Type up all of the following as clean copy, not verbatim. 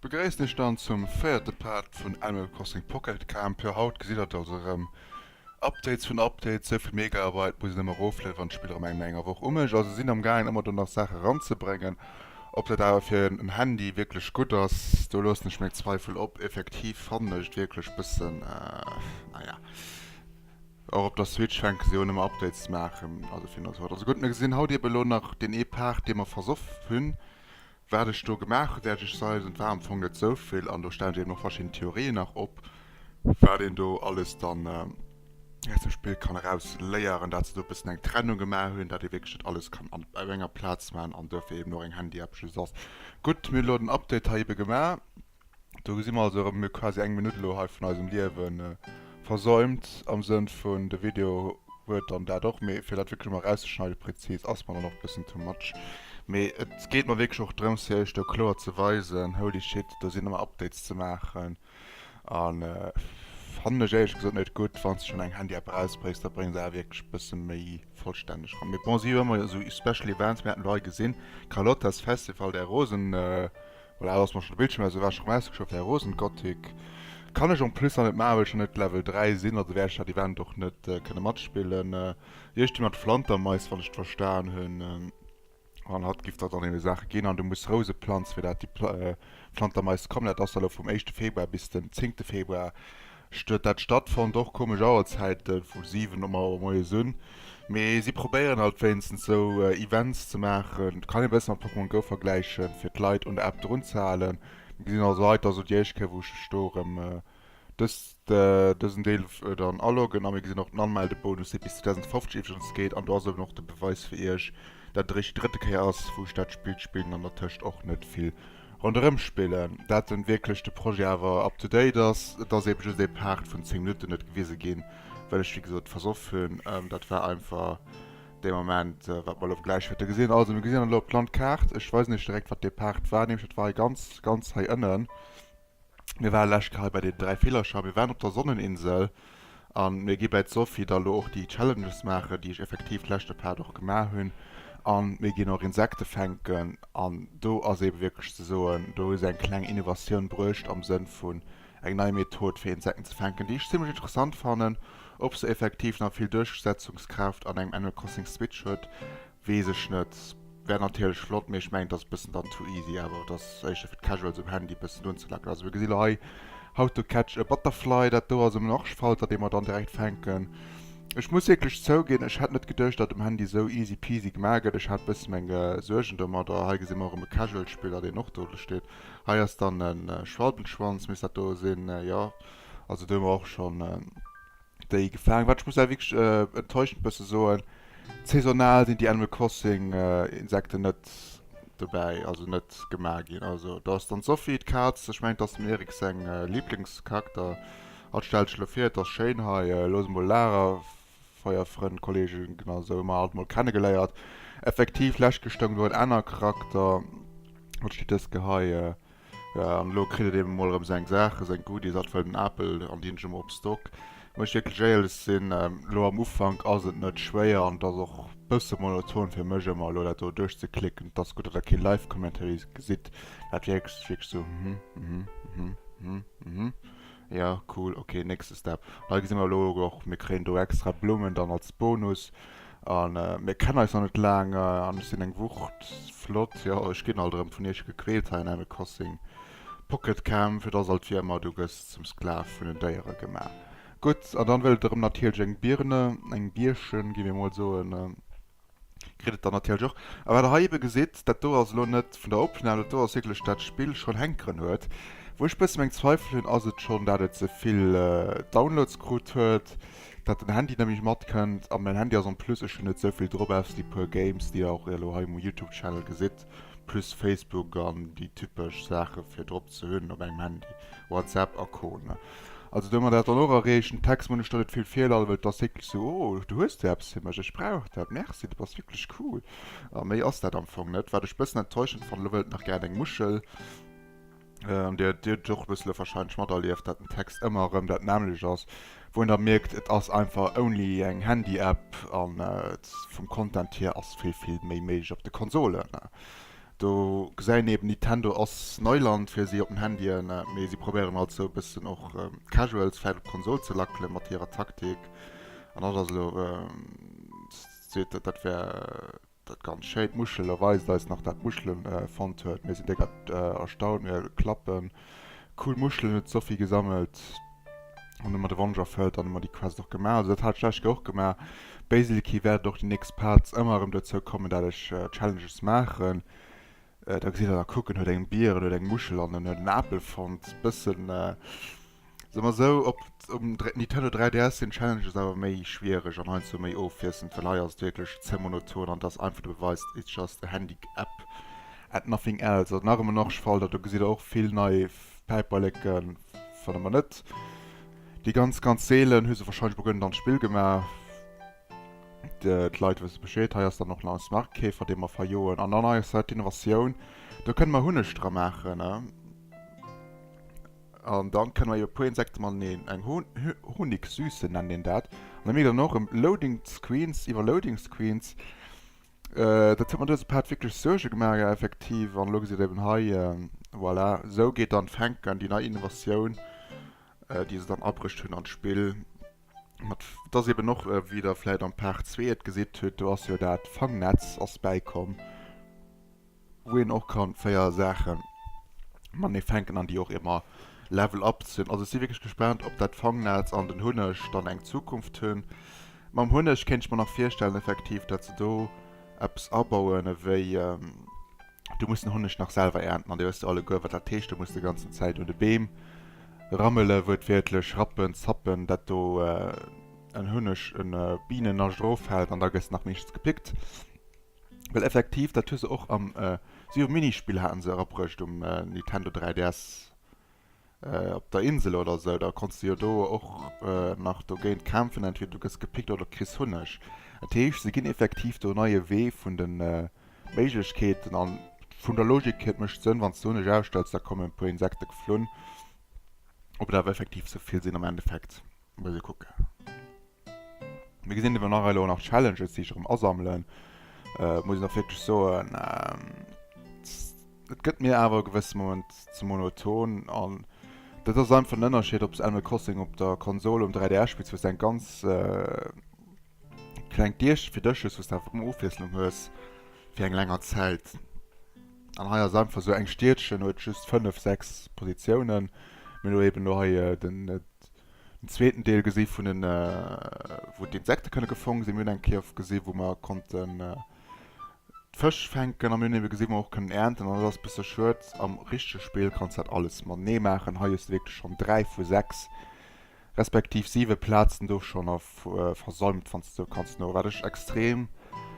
Begréissen iech dann zum véierte Part vun Animal Crossing Pocket Camp. Jo haut gesitt der et also erëm, Updates vun Updates, souvill Megabyte muss een ëmmer eroflueden wann d'Spill erëm eng no enger Woch um ass. Also sinn am gaangen ëmmer do nach Saache ranzebréngen. Ob dat awer fir en Handy wierklech gutt ass, do loossen ech meng Zweifel op. Effektiv fannen ech et wierklech bëssen, naja. Och op der Switch fänke se un ëmmer Updates ze maachen, also fir also also gutt. Mir gesinn haut ebe lo nach deen ee Part dee mer versoff hunn. Wat ech do gemaach hunn, wäert ech weisen. Et war am Fong net esou vill an do stellen sech eben och verschidden Theorien nach op, wat een do alles dann aus dem Spill kann eraus léieren, dat se do e bëssen eng Trennung gemaach hunn, dat ee wierklech net alles kann an op enger Plaz maachen an duerfir eben och eng Handy-App just ass. Gutt, mir hunn elo den Update hei ebe gemaach. Do gesi mer also erëm, mir hu quasi eng Minutt elo hei vun eisem Liewe versäumt, am Sënn vun de Video huet dann dat och, mee fir dat wierklech emol erauszeschneiden prezis ass mer dann och e bëssen too much. Mee et geet mer wierklech och drëms fir iech do kloer ze weisen, holy shit, do sinn ëmmer Updates ze maachen an fannen ech éierlech gesot net gutt. Wann s de schonn eng Handy-App erausbréngs, da bréng se awer wierklech e bësse méi vollstänneg eran. Mee bon, si hu ëmmer esou Special Events, mir haten elo hei gesinn, Carlotta's Festival der Rosen, Voilà, do ass mer schon de Bildschirm aus ewech erëm ausgeschlof. Här Rosengotik kann ech en plus nach net maachen, well ech nach net Level 3 sinn, also wäert ech dat Event och net kënne matspillen. Iergdi mat Flantermais, wann ech et verstan hunn. An hatt giff der dann ebe Saache ginn an du muss Rouse planzen, fir dat déi Flantermais kommen. Dat ass da lo vum éischte Februar bis den zéngte Februar huet dat stattfonnt. Och komesch Auerzäiten, vu 7 Auer moies un. Mee si probéieren halt wéinstens sou Events ze maachen. Kann ee bëssen mat Pokémon Go vergläichen, fir d'Leit un der App drun ze halen. Mir gesinn also hei, et ass elo déi éischt Kéier wou ech mech do erëm dëst dësen Deel dann aloggen a mir gesinn och den Anmeldebonus dee bis 2050 iwwregens geet an do ass eben och de Beweis fir iech, dat et eréischt déi drëtte Kéier ass wou ech dat Spill spillen an dertëscht och net vill ronderëm spillen. Dat en wierklech de Projet awer up to date ass. Et ass eben just ee Part vun 10 Minutten net gewise ginn, well ech wéi gesot versoff hunn. Dat war einfach dee Moment, wat mer elo gläich wäerte gesinn. Also mir gesinn elo op d'Landkaart. Ech weisen iech direkt wat dee Part war, nämlech dat war hei ganz ganz hei ënnen. Mir ware lescht Kéier hei bei den 3 Villercher. Mir waren op der Sonneninsel an mir gi bäi d'Sophie da lo och déi Challenges maachen, déi ech effektiv d'leschte Part och gemaach hunn. An mir ginn och Insekte fänken an do ass eebe wierklech ze soen, do hu se eng kleng Innovatioun bruecht am Sënn vun eng nei Method fir Insekten ze fänken, déi ech zimmlech interessant fannen. Ob se effektiv nach vill Duerchsetzungskraaft an engem Animal Crossing Switch huet, Wees ech net. Wär natierlech flott, mee ech mengen et ass bëssen dann too easy awer. Et ass éischter fir d'Casuals um Handy bëssen unzelackelen. Also mir gesinn elo hei How to catch a butterfly, dat do ass en Arschfalter dee mer dann direkt fänken. Ech muss wierklech zouginn, ech hätt net geduecht dat um Handy sou easy peasy gemaach gëtt. Ech hat bëssen meng Suergen domadder. Hei gesi mer erëm e Casual Spiller deen och do steet. Hei ass dann e Schwalbenschwanz misst dat do sinn, jo. Also do hu mer och schonn déi gefaangen. Wat ech muss awer wierklech enttäuschend bësse soen, saisonal sinn déi Animal Crossing Insekten net dobäi, also net gemaach ginn. Also do ass dann d'Sophie, d'Kaz, ech mengen et ass dem Eric seng Liblingscharakter. Hatt stellt sech elo vir, et ass schéin hei, looss emol Lagerfeuerfrënn, Kollegen, genau esou hu mer hatt mol kennegeléiert. Effektiv, lescht gestoung do en aner Charakter, wat steet dës Gehei? An elo kritt et eben emol erëm seng Saachen, seng Goodies, hatt wëllt en Apel an déi hunn ech ëmmer op Stock. Muss ech wierklech éierlech sinn, elo am Ufank ass et net schwéier an et ass och bësse monoton fir mech ëmmer elo dat do duerchzeklicken. Et ass gutt, datt der kee Live-Commentary gesitt, dat wier wierklech sou mhm, mhm, mhm, mhm, mhm, jo cool, ok, nächste Step. An hei gesi mer elo och, mir kréien do extra Blummen dann als Bonus. An mir kennen eis nach net laang an ech sinn eng Wucht. Flott, jo ech ginn alt erëm vun iech gequält hei an Animal Crossing Pocket Camp. Et ass alt wéi ëmmer, du gëss zum Sklav vun den Déiere gemaach. Gutt, an dann wëllt et erëm natierlech eng Birne, eng Bierchen, gi mir mol soen, kritt et dann natierlech och. A wat der hei ebe gesitt, dat do ass elo net vun der Opnam, dat do ass wierklech dat d'Spill schonn Hänkeren huet. Wou ech bësse meng Zweifel hunn, ass et schonn dat et ze vill Downloads krut huet. Dat den Handy nämlech matkënnt a mäin Handy ass en plus, ech hunn net souvill drop ausser déi puer Games déi der och elo hei um Youtube Channel gesitt, plus Facebook an déi typesch Saache fir drop ze hunn op engem Handy, WhatsApp a Co. Ne. Also do hu mer dat dann och erreecht. Den Text muss ech do net vill virladen, well et ass wierklech sou, oh du hues do eppes fir mech, ech brauch dat, merci, du bass wierklech cool. A méi ass dat am Fong net. Wat ech bëssen enttäuschend fannen, elo wëllt nach gären eng Muschel. An Dir hutt och e bëssele warscheinlech materlieft, dat den Text ëmmer erëm dat nämmlecht ass, wou een da mierkt, et ass einfach only eng Handy-App an vum Content hier ass vill, vill méi méiglech op de Konsolen. Do gesäit een eben, Nintendo ass Neuland fir si op den Handyen, mee si probéieren alt sou e bëssen och d'Casuals vläit op d'Konsol ze lackele mat hirer Taktik. An dat ass elo, seet dat wär Dat ganz schéint Muschel a weist eis nach dat Muschelen fonnt huet. Mir sinn déck erstaunt, mir klappen. Cool Muschelen huet d'Sophie gesammelt an hu mer de Wonsch erfëllt an hu mer déi Quest och gemaach. Also dat hat ech d'lescht Kéier och gemaach. Basically wäert et och déi nächst Parts ëmmer erëm dozou kommen dat ech Challenges maachen. Da gesitt der da kucken, huet eng Bier, en huet eng Muschel an en huet en Apel fonnt. Bëssen. Soe mer sou, op um Nintendo 3DS sinn d'Challenges awer méi schwiereg an heiansdo méi ofwiesselnd, well hei ass et wierklech ze monoton an et ass einfach de Beweis, it's just a handy app and nothing else. Also nach ëmmer Norschfalter, do gesitt der och vill nei Päiperleken, fanne mer net. Déi ganz ganz seelen hu se warscheinlech mol guer net an d'Spill gemaach. D'Leit wësse Bescheed. Hei ass dann och nach e Smart-Käfer, dee mer verjoen. An dann hei ass halt d'Innovatioun, do kënne mer Hunneg dra maachen. An dann kënne mer jo e puer Insekte mateneen, eng Honigsüße nennt een dat. An da mierkt der och erëm Loading Screens iwwer Loading Screens. Dat huet mer dëse Part wierklech Suerge gemaach, jo effektiv. An elo gesitt der eben hei, voilà, esou geet dann d'Fänken, déi nei Innovatioun, déi se dann abruecht hunn an d'Spill. Mat, et ass eben och, wéi der vläit am Part 2 et gesitt hutt, do ass jo dat Fangnetz ass bäikomm. wou een och kann 4 Saachen matenee fänken an déi och emmer level up sinn. Also ech si wierklech gespaant ob dat Fangnetz an den Hunneg dann eng Zukunft hunn. Mam Hunneg kéint ech mer nach virstellen effektiv dat se do eppes abauen ewéi du muss den Hunneg nach selwer ernten an dir wësst jo alleguer wat dat heescht, du muss de ganzen Zäit un de Beem rammele wuertwiertlech rappen, zappen dat do en Hunneg en Bienennascht eroffält an da gëss nach meeschtens gepickt. Well effektiv, dat hu se och am, si hu Minispill haten se erabruecht um Nintendo 3DS op der Insel oder esou, da konns de jo do och nach dogéint kämpfen, entweder du gëss gepickt oder du kriss Hunneg. Dat heescht, se ginn effektiv do en neie Wee vun de Méiglechkeeten an vun der Logik hier, et mécht Sënn, wann s de Hunneg ausstells, da kommen e puer Insekte geflunn. Ob et awer effektiv sou vill sinn am Endeffekt, muss ee kucken. Mir gesinn ebe nach elo nach Challenges, déi ech erëm asammelen. Äh, muss ich nach wierklech soen, ähm, et gëtt mir awer e gewësse Moment ze monoton an dat ass einfach den Ënnerscheed, ob s Animal Crossing op der Konsol um 3DS spills, wou s de eng ganz äh, klengt Dierchen fir dech hues, wou s de einfach ëmmer Ofwiesslung hues fir eng länger Zäit. An hei ass einfach sou eng Stiedchen huet just 5, 6 Positiounen. Mir hunn elo eben elo hei den Den zweeten Deel gesi vun den, wou d'Insekte kënne gefong sinn. Mir hunn eng Kéier gesi wou mer konnten d'Fësch fänken a mir hunn ebe gesi wou mer och kënnen ernten an dat ass e bësse schued. Am richtege Spill kanns de dat alles matenee maachen. Hei hues de wierklech schonn 3 vu 6 respektiv 7 Plazen do schonn versäumt, wann s de esou kanns no. Wat ech extrem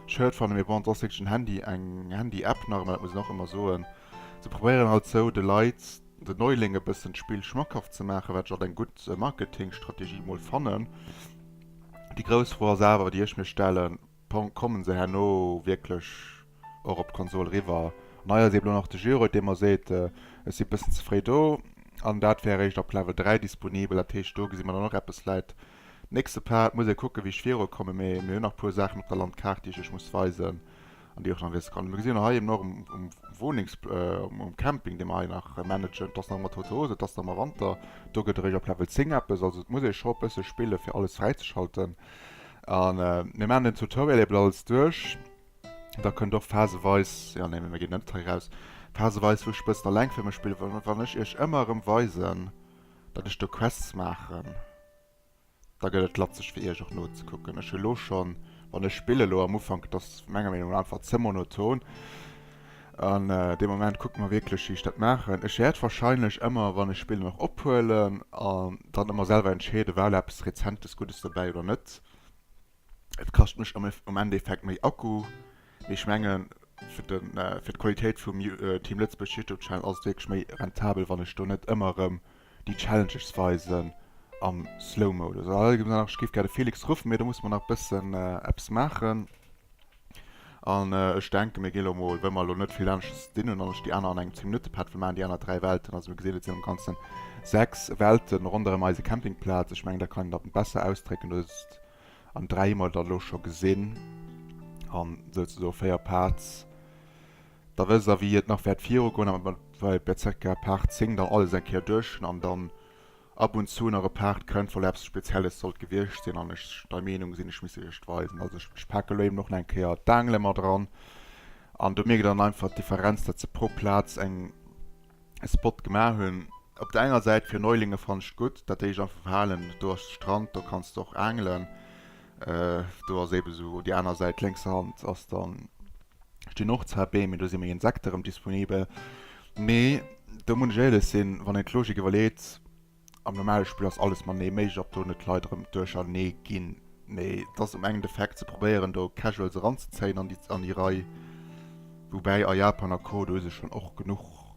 schued fannen, mee bon, et ass wierklech en Handy, eng Handy-App nach ëmmer, dat muss een och ëmmer soen. Se probéieren halt esou de Leit, den Neuling e bëssen d'Spill schmackhaft ze maachen, wat ech alt eng gutt Marketingstrategie mol fannen. Déi grouss Fro ass awer, déi ech mir stellen, Kommen se herno wierklech och op d'Konsol eriwwer? An hei ass eben elo nach de Giro, dee mer seet, ech si bëssen ze fréi do an dat wär eréischt ab Level 3 disponibel. Dat heescht, do gesi mer dann och eppes vläit. Nächste Part muss ee kucken, wéi ech virukommen, mee mir hunn nach e puer Saachen op der Landkaart, déi ech iech muss weisen. An déi och nach wiesse kann. Mir gesinn hei eben och um Wunnungs-, um Camping, dee mer hei nach managen, et ass nach ëmmer tote Hose, et ass nach ëmmer Wanter, do gëtt eréischt ab Level 10 eppes. Also et muss ee scho e bësse spille fir alles fräizeschalten. A mir maachen den Tutorial eben alles duerch. Da kënnt och phaseweis, jo nee, mir ginn net hei raus, phaseweis wou ech e bëssen alleng fir mech spillen, well wann ech iech ëmmer erëm weisen, datt ech do Quests maachen, Da gëtt et latzeg fir iech och nozekucken. Ech hu lo schonn, wann ech spille lo am Ufank, et ass menger Meenung no einfach ze monoton. An dee Moment kucke mer wierklech wéi ech dat maachen. Ech wäert wahrscheinlech ëmmer wann ech spillen och ophuelen an dann ëmmer selwer entscheeden, war lo eppes Rezentes Guddes dobäi oder net. Et kascht mech am Endeffekt méi Akku, mee ech mengen fir den fir d'Qualitéit vum Team Lëtzebuerg Youtube Channel ass et wierklech méi rentabel wann ech do net ëmmer erëm déi Challenges weisen am Slow Modus. Also hei nach, ech géif gär de Felix ruffen, mee do musse mer nach bëssen eppes maachen an ech denken mir gi lo mol, well mer elo net vill aneschters ze dinn hunn an ech déi aner an engem 10 Minutte Part wëll maachen, déi aner 3 Welten, also mir gesinn et sinn am ganzen 6 Welten ronderëm eise Campingplaz, ech mengen dat kann een dat besser ausdrécken, do ass An 3 hu mer der elo scho gesinn an souzesoe 4 Parts. Da wësst der wéi et nach wäert virugoen a bei ca. Part 10 dann alles eng Kéier duerch hunn an dann ab und zu nach e Part kënnt, well eppes Spezielles sollt gewiescht sinn an ech der Meenung sinn, ech misst iech et weisen. Also ech pake lo eben och nach eng Kéier d'Aangele mat eran an do mierkt der dann einfach d'Differenz, dat se pro Plaz eng e Spot gemaach hunn. Op der enger Säit fir Neulinge fannen ech et gutt, dat déi sech einfach verhalen, do ass de Strand, do kanns de och aangelen, do ass eben esou déi aner Säit lénkser Hand ass dann stinn och zwar Beem, mee do si méi Insekte rëm disponibel. Mee do muss ech éierlech sinn, wann een d'Logik iwwerleet, Am normale Spill ass alles matenee méiglech, ob do net d'Leit erëm duerchernee ginn. Mee et ass um Endeffekt ze probéieren do Casuals eranzezéien an déi an déi Rei. Woubäi a Japan a Co do hu sech schonn och genuch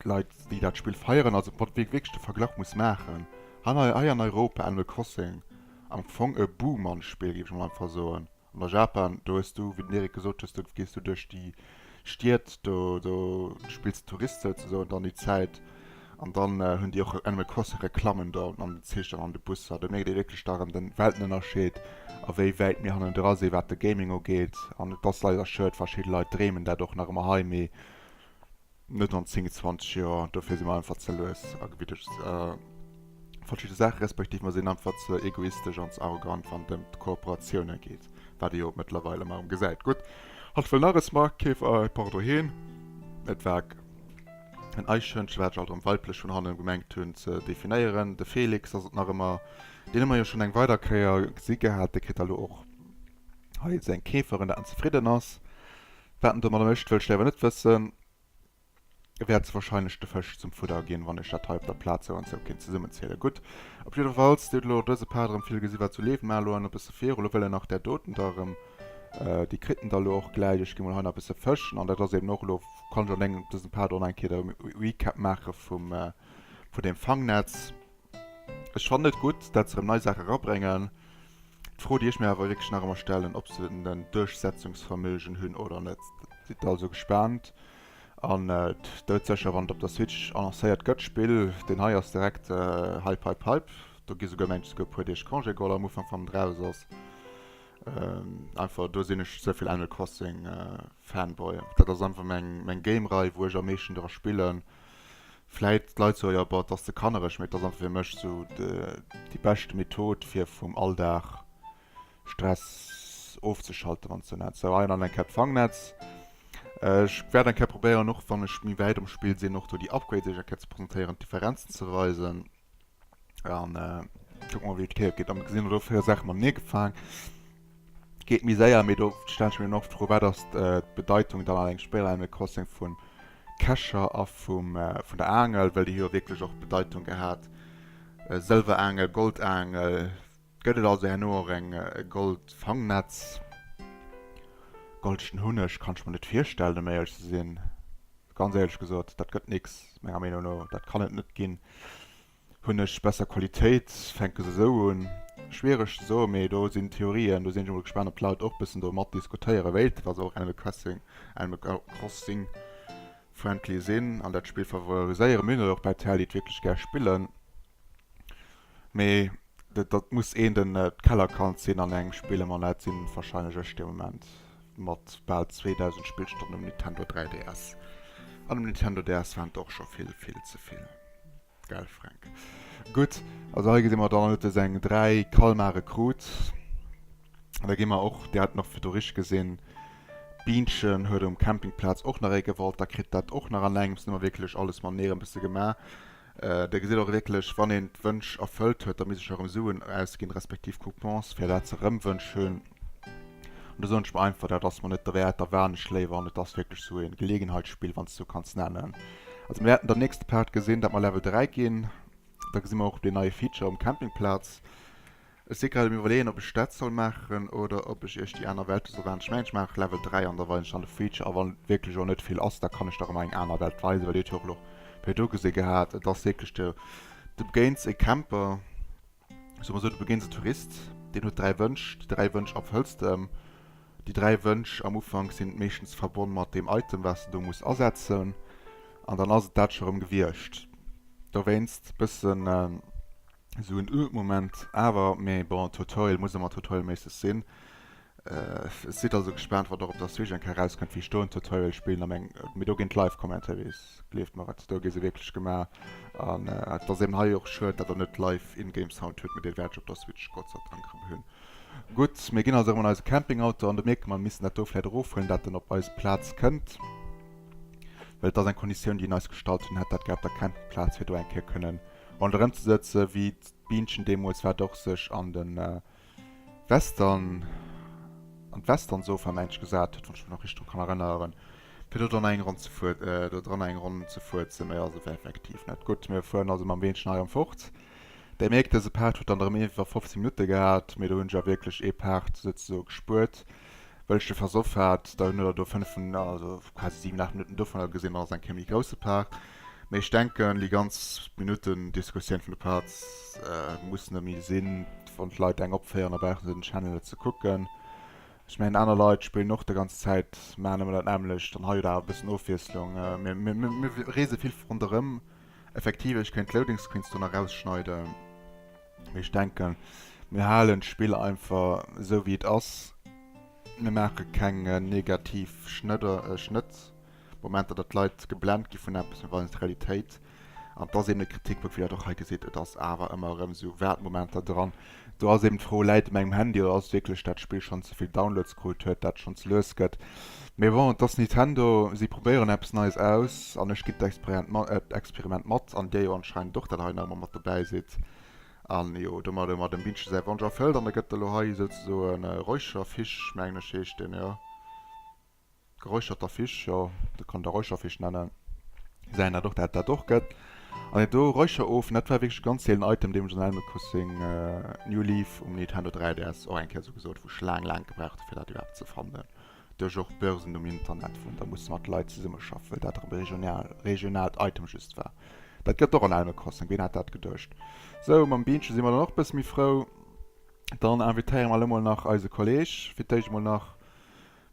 Leit déi dat Spill feieren. Also wann ee wierklech de Verglach muss maachen, hei an Europa Animal Crossing am Fong e Boom-Spill géif ech mol einfach soen. An a Japan, do hues du, wéi den Eric gesot hues, do gees du duerch déi Stied, do, do spills de Tourist souzesoen dann déi Zäit. An dann hunn déi och Animal Crossing Reklammen do an den Zich an an de Busser. Do mierkt ee wierklech da erëm den Weltenënnerscheed a wéi wäit mir hannendra sinn, wat de Gaming ugeet. An et ass leider schued, verschidde Leit dreemen dat och nach ëmmer hei, mee Net an 10, 20 Joer, dofir si mer einfach ze lues a gewiddeg verschidde Saache respektiv mer sinn einfach ze egoistesch an ze arrogant wann et ëm d'Kooperatioune geet, wat ee jo mëttlerweil ëmmer erëm gesäit. Gutt, hatt wëll nach e Smart-Keefer, pardon hien, et war en Eichhörnchen, wat ech alt erëm weiblech vun hannen gemengt hunn ze definéieren. De Felix ass et nach ëmmer, deen hu mer jo schonn eng weider Kéier gesi gehat, dee kritt da lo och hei seng Keeferin, dat en zefridden ass. Wat en domadder mécht, wëll ech léiwer net wëssen. E wäert se wahrscheinlech de Fësch zum Fudder ginn, wann ech dat hei op der Plaz sou an sou kéint zesummenzielen. Gutt, op jiddefalls, dir hutt elo dëse Part erëm vill gesi wat sou leeft. Mä elo nach e bësse viru, elo wëll en nach där doten da erëm, déi kritt en da elo och gläich. Ech gi mol hei nach e bësse fëschen an dat ass eben och elo, kann ech an engem dësem Part och nach eng Kéier de Recap maache vum, vun deem Fangnetz. Ech fannen et gutt, dat se erëm nei Saache erabréngen. D'Fro, déi ech mir awer wierklech nach ëmmer stellen, ob se den Duerchsetzungsvermögen hunn oder net. Sidd also gespaant. An et doudsécher, wann et op der Switch annoncéiert gëtt, d'Spill, deen hei ass direkt Hype, Hype, Hype. Do gi souguer, mengen ech, souguer e puer Deeg Congé geholl am Ufank, wann et eraus ass. Einfach do sinn ech ze vill Animal Crossing Fanboy. Dat ass einfach meng, meng Game-Rei, wou ech am meeschten dra spillen. Vläit d'Leit soe jo, boah, et ass ze kannereg, mee et ass einfach fir mech sou déi beschte Method fir vum Alldag Stress ofzeschalten, wann s de net sou. Hei an dann eng Kéier d'Fangnetz. Ech wäert eng Kéier probéieren, och wann ech méi wäit am Spill sinn, och do déi Upgrades iech eng Kéier ze presentéieren, d'Differenzen ze weisen. An kucke mer wéi et Kéier geet. An gesinn elo 4 Saache mat mir gefaang. Geet méi séier, mee do stellen ech mir dann och d'Fro, wat ass d'Bedeitung dann an engem Spill Animal Crossing vun Kescher a vum vun der Aangel, well déi hu jo wierklech och Bedeitung gehat. Sëlweraangel, Goldaangel, gëtt et also herno och eng Goldfangnetz? Goldegen Hunneg kann ech mer net virstellen, ëm éierlech ze sinn. Ganz éierlech gesot, dat gëtt nix, menger Meenung no. Dat kann et net ginn. Hunn ech besser Qualitéit, fänke se esou un. Schwiereg ze soen, mee do sinn Theorien, do sinn ech emol gespaant ob d'Leit och bëssen do mat diskutéiere wéilten, wa se och Animal Crossing, Animal Crossing friendly sinn an dat Spill favoriséieren. Mir hunn der och bei Tell, déi et wierklech gär spillen, mee dat muss een den Kellerkand sinn an engem Spill an dat sinn wahrscheinlech ech de Moment mat bal 2000 Spillstonnen um Nintendo 3DS. An um Nintendo DS waren et och scho vill, vill ze vill. Gell Fränk. Gutt, also hei gesi mer dann huet e seng 3 Kalmare krut. An da gi mer och, Dir hat nach virdu richteg gesinn, d'Biinchen huet um Campingplaz och nach ee gewollt, da kritt dat och nach an engems. Hu mer wierklech alles matenee e bësse gemaach. Der gesitt och wierklech, wann een d'Wënsch erfëllt huet, da misst ech erëm Suen ausginn, respektiv Coupons, fir dat se erëm Wënsch hunn. An do soen ech mer einfach, dat ass mer net derwäert, da waarden ech léiwer an et ass wierklech sou e Gelegenheitsspill, wann s de sou kanns nennen. Also mir wäerten der nächste Part gesinn, dat mer Level 3 ginn. Da gesi mer och deen neie Feature um Campingplaz. Ech si grad um iwwerleeën, ob ech dat soll maachen oder ob ech iech déi aner Welte soll weisen. Ech mengen, ech maache Level 3 an da weisen ech dann de Feature. A wann et wierklech och net vill ass, da kann ech der ëmmer eng aner Welt weisen, well dir hutt jo och elo virdu gesi gehat, et ass wierklech de, du begéins e Camper, Soe mer esou, du begéins en Tourist, deen huet 3 Wënsch, déi 3 Wënsch erfëlls de em. Déi 3 Wënsch am Ufank sinn meeschtens verbonn mat deem Item, wat s de do muss asetzen, an dann ass et dat scho rëm gewiescht. Dowéinst bëssen esou en Moment awer, mee bon, Tutorial muss ëmmer tutorialméisseg sinn. Ech sidd also gespaant wat och op der Switch eng Kéier erauskënnt, wéi ech do en Tutorial spillen a meng, mee do ginn d'Live Commentaries, gleeft mer et, do gi se wierklech gemaach an et ass eben hei och schued dat der net live In-Game Sound hutt, mee dee wäert ech op der Switch Gott sei Dank erëm hunn. Gutt, mir ginn also erëm an eise Campingauto an do mierke mer, mir missten dat do vläit erofhuelen, dat en op eis Plaz kënnt, well et ass eng Konditioun déi en eis gestallt hunn, hätt dat gär op der Campingplaz fir do eng Kéier kënnen ronderëm ze sëtzen, wéi d'Biinchen deemools wat och sech an de Western, an d'Western-Sofa mengt ech gesat huet, wann ech mech nach richteg dru kann erënneren, fir do dran eng Ronn ze fuer, do dran eng Ronn ze fuerzen. Mee ass et effektiv net. Gutt, mir fueren also mam Weenchen hei erëm fort. Där mierkt, dëse Part huet dann erëm iwwer 15 Minutte gehat, mee do hunn ech awer wierklech ee Part souzesoe gespuert, well ech de versoff hat. Da hutt der do 5, also quasi 7, 8 Minutten dovunner gesinn, dann ass eng Kéier méi grousse Part. Mee ech denken, déi ganz Minutten Diskussioun vun de Parts muss net méi sinn. Wann d'Leit eng opféieren, da brauche se den Channel net ze kucken. Ech mengen, aner Leit spillen och déi ganz Zäit, maachen ëmmer dat nämmlecht. An hei huet awer e bëssen Ofwiesslung. Mir, mir, mir reese vill ronderëm. Effektiv, ech kéint d'Loading Screens do nach rausschneiden. Mee ech denken, mir halen d'Spill einfach esou wéi et ass. Mir maache keng negativ Schnëdder, Schnëtt. Momenter, datt d'Leit geblent gi vun eppes, mir weisen d'Realitéit. An et ass eben e Kritikpunkt, wéi Der et och hei gesitt, et ass awer ëmmer erëm esou Waartmomenter dran. Do ass eben d'Fro, Läit et u mengem Handy oder ass et wierklech, dat d'Spill schonn ze vill Downloads krut huet, dat schonn ze lues gëtt? Mee bon, et ass Nintendo, si probéieren eppes Neies aus an ech ginn d'Experiment mat an Dir jo anscheinend och, dat Der hei nach ëmmer mat dobäi sidd. An jo, domat hu mer dem Binnche säi Wonsch erfëllt an da gëtt elo hei souzesoen Räucherfisch, mengen ech heescht deen, jo. Geräucherter Fisch, jo, dat kann der Räucherfisch nennen. Gesäit dat och, dat dat och gëtt. An dat do Räucherofen, dat war wierklech e ganz seelen Item, deen ech an Animal Crossing New Leaf um Nintendo 3DS och eng Kéier esou gesot, wou ech laang, laang gebraucht hu fir dat iwwerhaapt ze fannen. Duerch och Börsen um Internet, wou een da muss mat Leit zesummeschaffen, well dat erëm e regional, regionaalt Item just war. Dat gëtt och an Animal Crossing, ween hätt dat geduecht? Sou, mam Bienche si mer dann och e bësse méi frou. Dann invitéiere mer elo mol nach eise Kolleg fir d'éischt emol nach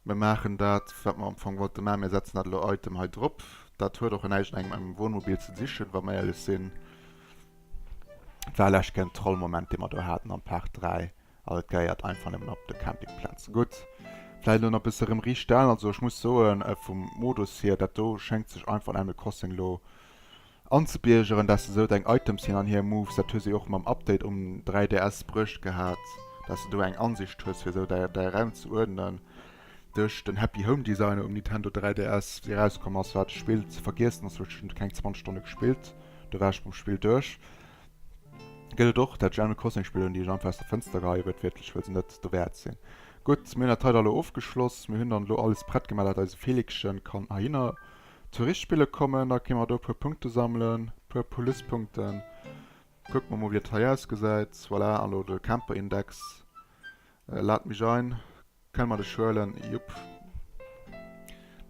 Mir maachen dat, wat mer am Fong wollte maachen. Mir setzen dat elo Item hei drop. Dat huet och näischt an engem Wohnmobil ze sichen, wa mer éierlech sinn. Et war lech keen Trollmoment, dee mer do haten am Part 3. Also et gehéiert einfach nëmmen op de Campingplatz. Gutt, vläicht elo nach e bësse erëm riicht stellen. Also ech muss soen, vum Modus hier, dat do schéngt sech einfach an Animal Crossing elo Anzebiergeren, dass de sou deng Items hin an hier moves, dat hu se jo och mam Update um 3DS bruecht gehat, dass de do eng Ansicht hues fir sou däi däi Raum ze uerdnen. Duerch den Happy Home Designer um Nintendo 3DS wéi erauskomm ass, war d'Spill ze vergiessen ass, ech hunn keng 20 Stonne gespillt, do war ech mam Spill duerch. Gëtt et och dat ech Animal Crossing Spiller hunn déi ech einfach aus der Fënster geheie wuertwiertlech, well se net dowäert sinn. Gutt, mir hunn dat hei da elo ofgeschloss, mir hunn dann elo alles prett gemaach dat eise Felixchen kann heihinner Tourist spille kommen, da kéint mer do e puer Punkte sammelen, puer Pluspunkten. Kucke mer mol wéi dat hei ausgesäit. Voilà, an elo de Camperindex. Lad mich ein. Kënne mer dech huelen? Jupp.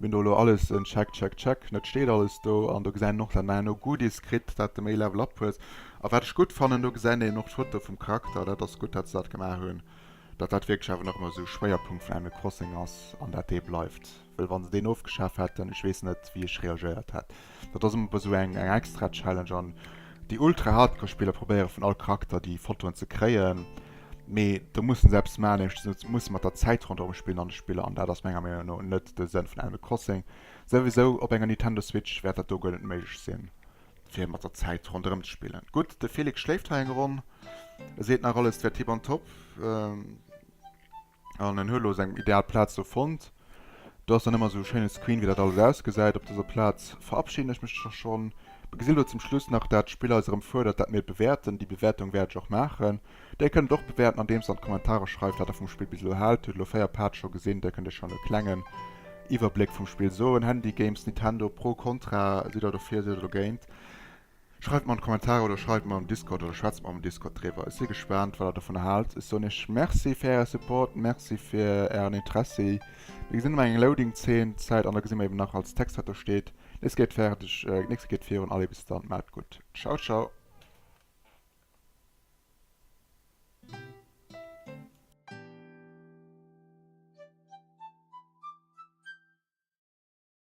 Mir hunn do elo alles en Check, Check, Check. Net steet alles do. An do gesäit een och, dat en herno Goodies kritt, dat de méi Level up hues. A wat ech gutt fannen, do gesäit een och d'Foto vum Charakter. Dat ass gutt, dat se dat gemaach hunn. Dat dat wierklech awer nach ëmmer esou Schwéierpunkt vun Animal Crossing ass an dat dee bleift. Well wann se deen ofgeschaf hätten, ech weess net wéi ech reagéiert hätt. Dat ass ëmmer esou eng eng extra Challenge an déi ultra Hardcore Spiller probéiere vun all Charakter déi Fotoen ze kréien, mee do mussen se eppes maachen, nämlech se musse mat der Zäit ronderëm spillen an de Spiller an dat ass menger Meenung no net de Sënn vun Animal Crossing. Souwisou op enger Nintendo Switch wäert dat do guer net méiglech sinn fir mat der Zäit ronderëm ze spillen. Gutt, de Felix schléift hei eng Ronn, e seet nach alles wär tip an top. An en huet elo seng ideal Plaz do fonnt. Do ass dann ëmmer esou e schéine Screen, wéi dat alles ausgesäit. Op dëser Plaz verabschiden ech mech da schonn. Mir gesinn elo zum Schluss nach, dat d'Spill eis erëm fuerdert, dat mir et bewäerten. Déi Bewäertung wäert ech och maachen. Dir kënnt et och bewäerten, andeems der an d'Kommentarer schreift, wat der vum Spill bis elo haalt. Hutt elo 4 Parts scho gesinn, Dir kënnt iech schonn e klengen Iwwerbléck vum Spill soen. Handy Games, Nintendo, Pro, Contra, sidd der dofir, sidd der dogéint? Schreift mer an d'Kommentarer oder schreift mer am Discord oder schwätzt mer am Discord driwwer. Ech si gespaant wat der dovunner haalt. Ech soen iech Merci fir äre Support, Merci fir ären Interessi. Mir gesinn ëmmer eng Loading Zeen Zäit an da gesi mer eben nach als Text wat do steet. Nächst geet fäerdeg, nächst geet virun. Allez bis dann, maacht gutt. Ciao ciao.